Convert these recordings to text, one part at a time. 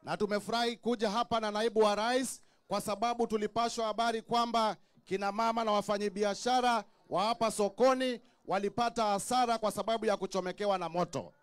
Na tumefurahi kuja hapa na naibu wa rais kwa sababu tulipashwa habari kwamba kina mama na wafanyibiashara wa hapa sokoni walipata hasara kwa sababu ya kuchomekewa na moto.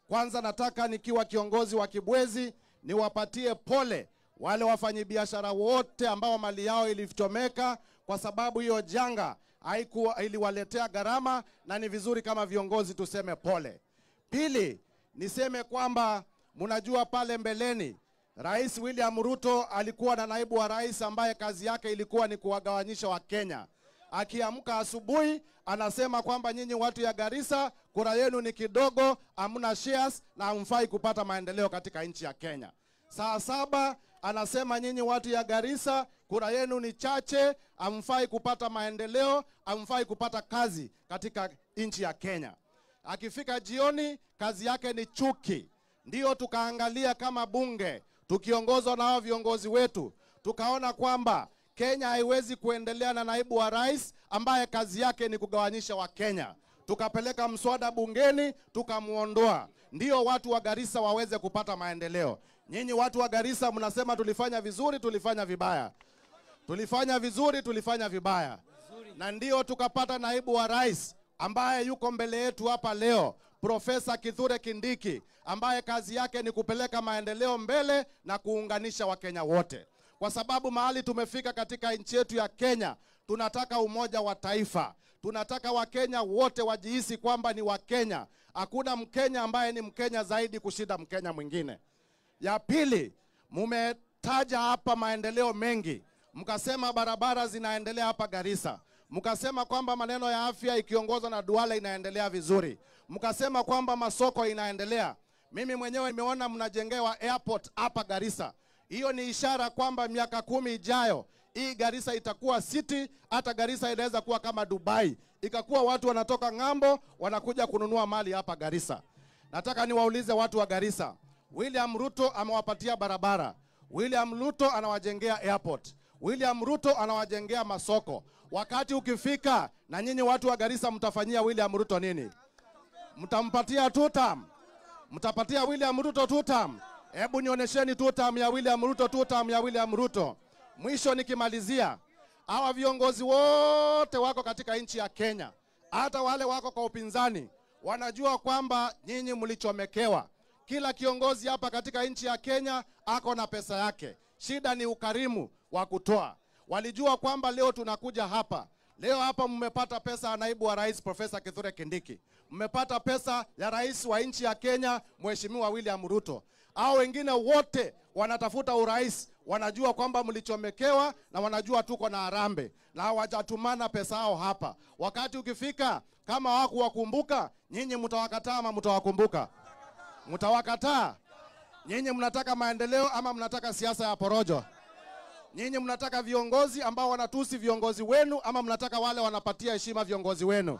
Kwanza nataka nikiwa kiongozi wa Kibwezi niwapatie pole wale wafanyibiashara wote ambao mali yao ilichomeka, kwa sababu hiyo janga haikuwa iliwaletea gharama, na ni vizuri kama viongozi tuseme pole. Pili, niseme kwamba mnajua pale mbeleni Rais William Ruto alikuwa na naibu wa rais ambaye kazi yake ilikuwa ni kuwagawanyisha wa Kenya. Akiamka asubuhi anasema kwamba nyinyi watu ya Garissa kura yenu ni kidogo, hamna shares na hamfai kupata maendeleo katika nchi ya Kenya. Saa 7 anasema nyinyi watu ya Garissa kura yenu ni chache, hamfai kupata maendeleo, hamfai kupata kazi katika nchi ya Kenya. Akifika jioni kazi yake ni chuki. Ndio tukaangalia kama bunge tukiongozwa na hao viongozi wetu, tukaona kwamba Kenya haiwezi kuendelea na naibu wa rais ambaye kazi yake ni kugawanyisha wa Kenya. Tukapeleka mswada bungeni, tukamuondoa. Ndio watu wa Garissa waweze kupata maendeleo. Nyinyi watu wa Garissa mnasema tulifanya vizuri, tulifanya vibaya. Tulifanya vizuri, tulifanya vibaya. Na ndio tukapata naibu wa rais ambaye yuko mbele yetu hapa leo, Profesa Kithure Kindiki, ambaye kazi yake ni kupeleka maendeleo mbele na kuunganisha Wakenya wote. Kwa sababu mahali tumefika katika nchi yetu ya Kenya, tunataka umoja wa taifa. Tunataka Wakenya wote wajihisi kwamba ni Wakenya. Hakuna Mkenya ambaye ni Mkenya zaidi kushinda Mkenya mwingine. Ya pili, mumetaja hapa maendeleo mengi. Mkasema barabara zinaendelea hapa Garissa. Mkasema kwamba maneno ya afya ikiongozwa na Duale inaendelea vizuri. Mkasema kwamba masoko inaendelea. Mimi mwenyewe nimeona mnajengewa airport hapa Garissa. Hiyo ni ishara kwamba miaka 10 ijayo hii Garissa itakuwa city, hata Garissa inaweza kuwa kama Dubai. Ikakuwa watu wanatoka ng'ambo wanakuja kununua mali hapa Garissa. Nataka niwaulize watu wa Garissa, William Ruto amewapatia barabara. William Ruto anawajengea airport. William Ruto anawajengea masoko. Wakati ukifika na nyinyi watu wa Garissa mtafanyia William Ruto nini? Mtampatia tutam? Mtapatia William Ruto tutam? Hebu nionesheni tutam ya William Ruto, tutam ya William Ruto. Mwisho nikimalizia, hawa viongozi wote wako katika nchi ya Kenya, hata wale wako kwa upinzani, wanajua kwamba nyinyi mlichomekewa. Kila kiongozi hapa katika nchi ya Kenya ako na pesa yake. Shida ni ukarimu wa kutoa. Walijua kwamba leo tunakuja hapa. Leo hapa mmepata pesa ya naibu wa rais Profesa Kithure Kindiki. Mmepata pesa ya rais wa nchi ya Kenya Mheshimiwa William Ruto. Hao wengine wote wanatafuta urais, wanajua kwamba mlichomekewa na wanajua tuko na harambee na hawajatumana pesa yao hapa. Wakati ukifika kama hawakuwakumbuka, nyinyi mtawakataa ama mtawakumbuka? Mtawakataa. Nyinyi mnataka maendeleo ama mnataka siasa ya porojo? Nyinyi mnataka viongozi ambao wanatusi viongozi wenu ama mnataka wale wanapatia heshima viongozi wenu?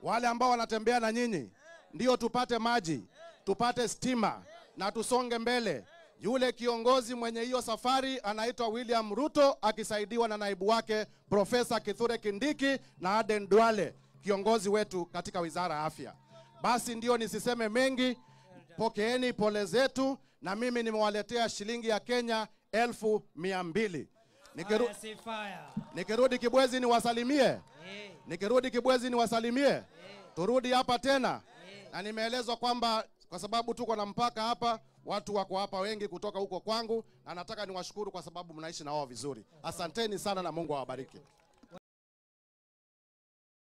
Wale ambao wanatembea na nyinyi. Ndio tupate maji, tupate stima na tusonge mbele. Yule kiongozi mwenye hiyo safari anaitwa William Ruto akisaidiwa na naibu wake Profesa Kithure Kindiki na Aden Duale, kiongozi wetu katika Wizara ya Afya. Basi ndio nisiseme mengi, pokeeni pole zetu, na mimi nimewaletea shilingi ya Kenya 200,000. Nikirudi Kibwezi niwasalimie. Nikirudi Kibwezi niwasalimie. Turudi hapa tena. Na nimeelezwa kwamba kwa sababu tuko na mpaka hapa, watu wako hapa wengi kutoka huko kwangu, na nataka niwashukuru kwa sababu mnaishi na wao vizuri. Asanteni sana na Mungu awabariki.